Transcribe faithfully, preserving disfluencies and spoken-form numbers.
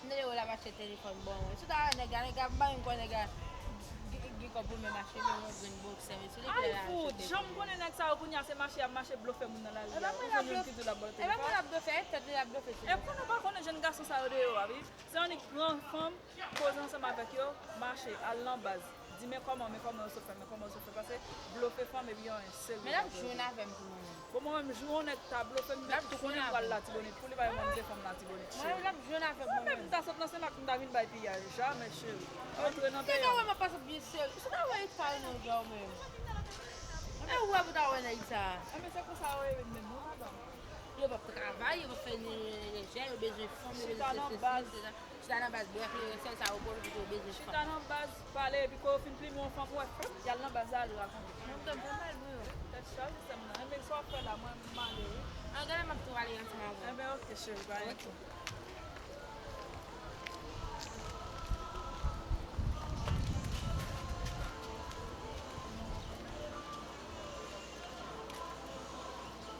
Mande yo l ap achte telefòn bon mwen. Si w ta wè nèg la, nèg la, m pa menm kwè nèg la gen gen kòb pou l menm achte, men yon grenn boksè, men se li ki Ay la fout, achte jan m telefòn. Konnen nèg sa yo kounye a se mache y ap mache blofe moun nan lari a. Ou jwenn youn ki di l ap ba w telefòn. E pa mwen l ap blofe, e tèt li l ap blofe. E konnen ou pa konnen jèn gason sa yo deyò a wi. Se annik pran fanm, koze ansanm avèk yo, mache, al nan baz. Di men kòman, men kòman yo sot fè, men kòman yo sot fè, pase blofe fanm epi yo anyen serye. Men l ap jwenn avè m pou mwen menm. Bon, mwen menm, jou yon nèg ta blofe m, men tou konnen m pral Latibonit pou li, pa yon moun se fanm Latibonit. Mwen menm, l ap jwenn avè m mwen menm. M ta sot nan Senmak, m ta vin bay piyaj, jamè cheri. Antre nan peyi an. Ou ta wè m ap pase byen serye. Si w ta wè eta yo nan jan w menm. E ou wè pou ta wè nèg sa. Enben, se konsa yo ye menm, non, madanm. Yo p ap travay, yo p ap fè ni lejè, yo bezwen fanm, yo bezwen sesi, sela. Chita nan baz, brèf, yo sèl sa yo pwofite, yo bezwen fanm. Chita nan baz, pale, epi kou yo fin plimen yon fanm, ou wè, frèp, y al nan baz la, al rakonte. Mwen, m fè mal pou yo. Tèt chaje, sè m nan. Enben, sa w ap fè la, mwen, m ale, wi. An, gade, m ap tou ale ansanm avè w. Enben, oke, cheri, pa gen pwoblèm.